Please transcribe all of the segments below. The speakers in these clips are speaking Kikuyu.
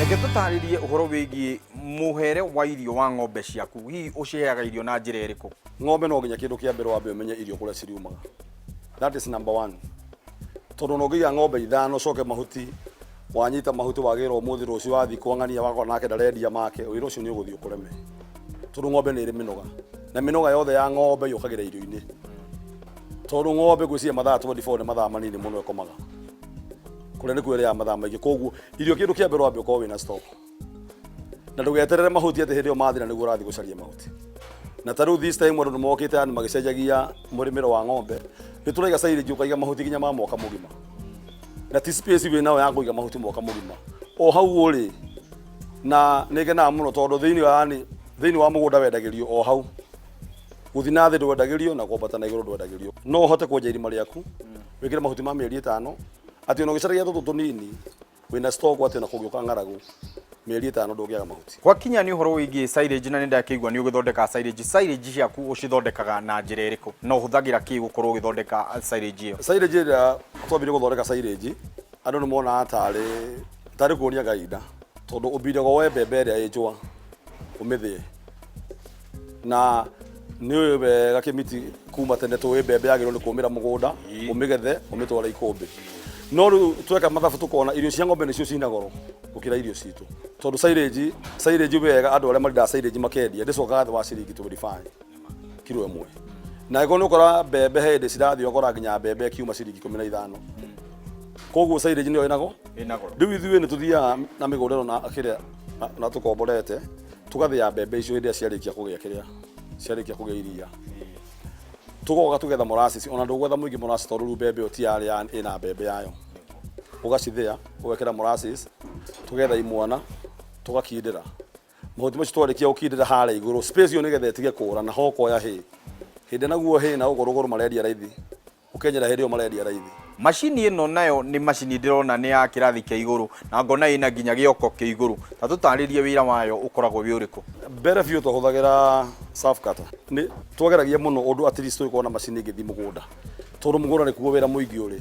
Reke tũtarĩrie ũhoro wĩgiĩ mũhere wa irio wa ng'ombe ciaku. Hihi ũciheaga irio na njĩra ĩrĩkũ? Ng'ombe no nginya kĩndũ kĩa mbere wambe ũmenye irio kũrĩa ciriumaga. That is number one. Tondũ no ũngĩiga ng'ombe ithano ũcoke mahuti wanyita mahuti wagĩra ũmũthĩ rũciũ wathiĩ kwa ng'ania wakora nake ndarendia make wĩra ũcio nĩ ũgũthiĩ ũkũreme. Tondũ ng'ombe nĩ ĩrĩ mĩnoga na mĩnoga yothe ya ng'ombe yũkagĩra irio-inĩ. Tondũ ng'ombe ngwĩciria mathaa 24 nĩ mathaa manini mũno ĩkomaga. Kũrĩa nĩkuo ĩrĩaga mathaa maingĩ koguo irio kĩndũ kĩa mbere wambe ũkorwo wĩna stock. Na ndũgeterere mahuti atĩ hĩndĩ ĩyo mathira nĩguo ũrathiĩ gũcaria mahuti. Na ta rĩu this time andũ nĩ mokĩte yani magĩcenjagia mũrĩmĩro wa ng'ombe nĩ tũraiga silage ũkaiga mahuti nginya ma mwaka mũgima. Na ti space wĩ nayo ya kũiga mahuti mwaka mũgima. O hau ũrĩ na nĩ ngenaga mũno tondũ thĩinĩ wa yani thĩinĩ wa mũgũnda wendagĩrio o hau. Gũthiĩ na thĩ ndwendagĩrio na kwambata na igũrũ ndwendagĩrio. No ũhote kwenja irima rĩaku wĩkĩre mahuti ma mĩeri ĩtano atĩ ona ũgĩcaragia tũtũ tũnini wĩna stock atĩ ona kũngĩũka ng'aragu mĩeri ĩtano ndũngĩaga mahuti. Gwakinya nĩ ũhoro wĩgiĩ silage na nĩ ndakĩigua nĩ ũgĩthondekaga silage, silage ciaku ũcithondekaga na njĩra ĩrĩkũ na ũhũthagĩra kĩ gũkorwo ũgĩthondeka silage ĩyo? Silage ĩrĩa twambire gũthondeka silage andũ nĩ monaga tarĩ tarĩ kuonia Ngai nda tondũ ũmbindaga woe mbembe ĩrĩa ĩ njũa ũmĩthĩe na nĩ ũĩ wega kĩmiti kuma tene tũĩ mbembe yagĩrĩirwo nĩ kũmĩra mũgũnda ũmĩgethe ũmĩtware ikũmbĩ no rĩu tweka mathabu tũkona irio cia ng'ombe nĩcio cina goro gũkĩra irio citũ tondũ silage silage wega andũ arĩa marindaga silage makendia ndĩcokaga thĩ wa ciringi 25 kiro ĩmwe na angĩkorwo nĩ ũkora mbembe he hĩndĩ cirathiĩ ũgakora nginya mbembe ĩkiuma ciringi 15 koguo silage nĩyo ĩnago Ĩna goro. rĩu ithuĩ nĩ tũthiaga na mĩgũnda ĩno na kĩrĩa na tũkomborete tũgathĩa mbembe icio hĩndĩ ĩrĩa ciarĩkia kũgĩa kĩrĩa ciarĩkia kũgĩa iria tũgoka tũgetha molasses ona ndũgwetha mũingĩ molasses tondũ rĩu mbembe ĩyo ti yarĩ ya ĩna mbembe yayo ũgacithĩa ũgekĩra molasses tũgetha imwana tũgakindĩra mahuti macio twarĩkia gũkindĩra harĩa igũrũ space ĩyo nĩgetha ĩtige kũra na ho ũkoya hay hĩndĩ naguo hay na gũkũ rũgũrũ marendia raithi ũkenyera hĩndĩ ĩyo marendia raithi. Macini ĩno nayo nĩ macini ndĩrona nĩ ya kĩrathi kĩa igũrũ na ngona ĩna nginya gĩoko kĩa igũrũ. Ta tũtarĩrie wĩra wayo ũkoragwo wĩ ũrĩkũ? Mbere biũ twahũthagĩra surf cutter. Nĩ twageragia mũno ũndũ at least tũgĩkorwo na macini ĩngĩthiĩ mũgũnda tondũ mũgũnda nĩkuo wĩra mũingĩ ũrĩ.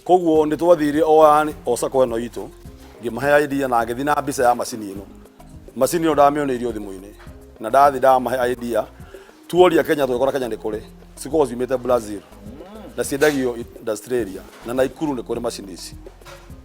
Koguo nĩ twathire o yani o sacco ĩno itũ ngĩmahe idea na ngĩthiĩ na mbica ya macini ĩno. Macini ĩno ndamĩoneirio thimũ-inĩ na ndathiĩ ndamahe idea tuoria Kenya tũgĩkora Kenya nĩ kũrĩ cikoragwo ciumĩte Brazil na ciendagio Australia na Naikuru nĩ kũrĩ macini ici.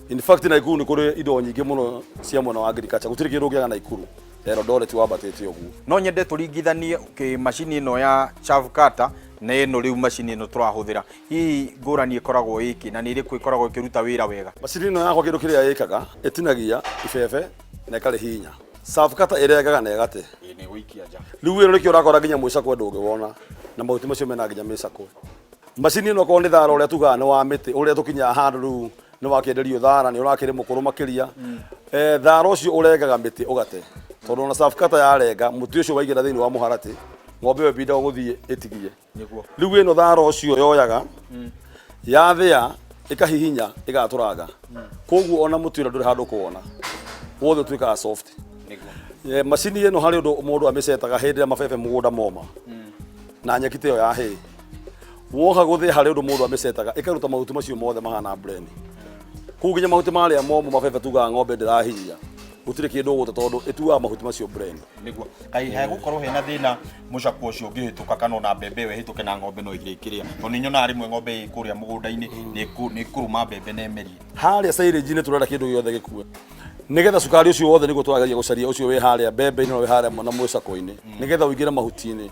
In fact Naikuru nĩ kũrĩ indo nyingĩ mũno cia mwena wa agriculture gũtirĩ kĩndũ ũngĩaga Naikuru Eldoret wambatĩte ũguo. No nyende tũringithanie kĩ macini ĩno ya chaff cutter na ĩno rĩu macini ĩno tũrahũthĩra. Hihi ngũrani ĩkoragwo ĩkĩ na nĩ ĩrĩkũ ĩkoragwo ĩkĩruta wĩra wega? Macini ĩno yakwa kĩndũ kĩrĩa ĩkaga ĩtinagia ibebe na ĩkarĩhihinya. Chaff cutter ĩrengaga na ĩgate. Ĩĩ nĩ gũikia nja. Rĩu ĩno nĩkĩo ũrakora nginya mwĩcakwe ndũngĩwona na mahuti macio mena nginya mĩcakwe. Macini ĩno okorwo nĩ thara ũrĩa tugaga nĩ wa mĩtĩ ũrĩa tũkinyaga handũ rĩu nĩ wakĩenderio thara nĩ ũrakĩrĩ mũkũrũ makĩria. Thara ũcio ũrengaga mĩtĩ ũgate tondũ ona chaff cutter yarenga mũtĩ ũcio waingĩra thĩinĩ wa mũharatĩ ng'ombe ĩyo ĩbindaga gũthiĩ ĩtigie. Nĩguo. Rĩu ĩno thara ũcio yoyaga yathĩa ĩkahihinya ĩgatũranga koguo ona mũtĩ ũrĩa ndũrĩ handũ ũkũwona wothe ũtuĩkaga soft. Nĩguo. Macini ĩno harĩ ũndũ mũndũ amĩcetaga hĩndĩ ĩrĩa mabebe mũgũnda moma na nyeki ta ĩyo ya hay woka gũthĩa harĩ ũndũ mũndũ amĩcetaga ĩkaruta mahuti macio mothe mahana mbureni kũu nginya mahuti marĩa momũ mabebe tugaga ng'ombe ndĩrahinyia gũtirĩ kĩndũ ũgũte tondũ ĩtuaga mahuti macio mbureni. Nĩguo. Kaĩ hegũkorwo hena thĩna mũcakwo ũcio ũngĩhĩtũka kana ona mbembe ĩyo ĩhĩtũke na ng'ombe no ĩgĩre ĩkĩrĩa tondũ nĩ nyonaga rĩmwe ng'ombe ĩ kũrĩa mũgũnda-inĩ nĩ ĩkũrũma mbembe na ĩmerie. Harĩa silage-inĩ tũrenda kĩndũ gĩothe gĩkue nĩgetha cukari ũcio wothe nĩguo tũrageria gũcaria ũcio wĩ harĩa mbembe-inĩ na wĩ harĩa na mwĩcakwo-inĩ nĩgetha ũingĩre mahuti-inĩ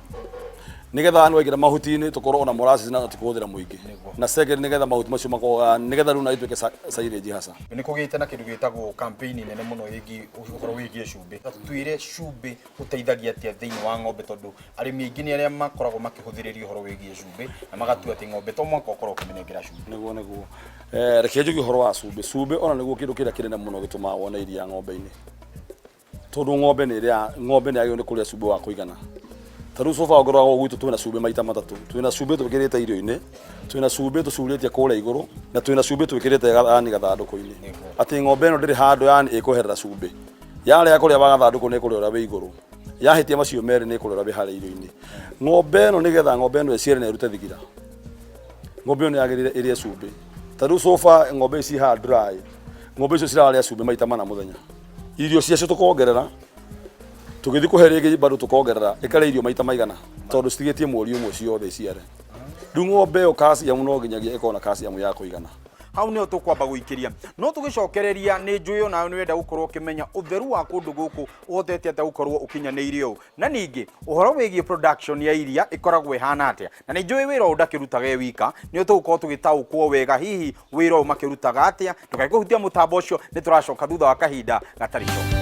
nĩgetha yani waingĩra mahuti-inĩ tũkorwo ona molasses na tũkũhũthĩra mũingĩ na second nĩgetha mahuti macio makorwo nĩgetha rĩu na ituĩke silage hasa. Nĩ kũgĩte na kĩndũ gĩtagwo campaign nene mũno ĩgiĩ ũhoro wĩgiĩ cumbĩ. Ta twĩre cumbĩ ũteithagia atĩa thĩinĩ wa ng'ombe tondũ arĩmi aingĩ nĩ arĩa makoragwo makĩhũthĩrĩria ũhoro wĩgiĩ cumbĩ na magatua atĩ ng'ombe to mũhaka ũkorwo ũkĩmĩnengera cumbĩ. Nĩguo nĩguo. Reke njuge ũhoro wa cumbĩ. Cumbĩ ona nĩguo kĩndũ kĩrĩa kĩnene mũno gĩtũmaga wone iria ng'ombe-inĩ. Tondũ ng'ombe nĩ ĩrĩa ng'ombe nĩ yagĩrĩirwo nĩ kũrĩa cumbĩ wa kũigana. Ta rĩu sofa ũngĩrora gũkũ gwitũ twĩna cumbĩ maita matatũ. Twĩna cumbĩ twĩkĩrĩte irio-inĩ, twĩna cumbĩ tũcurĩtie kũrĩa igũrũ, na twĩna cumbĩ twĩkĩrĩte yani gathandũkũ-inĩ. Atĩ ng'ombe ĩno ndĩrĩ handũ yani ĩkweherera cumbĩ. Yarĩa kũrĩa wa gathandũkũ nĩ ĩkũrĩa ũrĩa wĩ igũrũ. Yahĩtia macio merĩ nĩ ĩkũrĩa ũrĩa wĩ harĩa irio-inĩ. Ng'ombe ĩno nĩgetha ng'ombe ĩno ĩciare na ĩrute thigira, ng'ombe ĩyo nĩ yagĩrĩire ĩrĩe cumbĩ. Ta rĩu so far ng'ombe ici haha dry, ng'ombe icio cirarĩa cumbĩ maita mana mũthenya. Irio ciacio tũkongerera, tũgĩthiĩ kũhe rĩngĩ bado tũkongerera, ĩkarĩa irio maita maigana, tondũ citigĩtie mweri ũmwe ciothe iciare. Rĩu ng'ombe ĩyo calcium no nginyagia ĩkorwo na calcium ya kũigana. Hau nĩho tũkwamba gũikĩria, no tũgĩcokereria nĩ njũĩ onawe nĩ wenda gũkorwo ũkĩmenya ũtheru wa kũndũ gũkũ ũhotete atĩa gũkorwo ũkinyanĩirie ũũ, na ningĩ ũhoro wĩgiĩ production ya iria ĩkoragwo ĩhana atĩa, na nĩ njũĩ wĩra ũyũ ndakĩrutaga e wika, nĩ tũgũkorwo tũgĩtaũkwo wega hihi wĩra ũyũ makĩrutaga atĩa. Ndũkae kũhutia mũtambo ũcio, nĩ tũracoka thutha wa kahinda gatarĩ coka.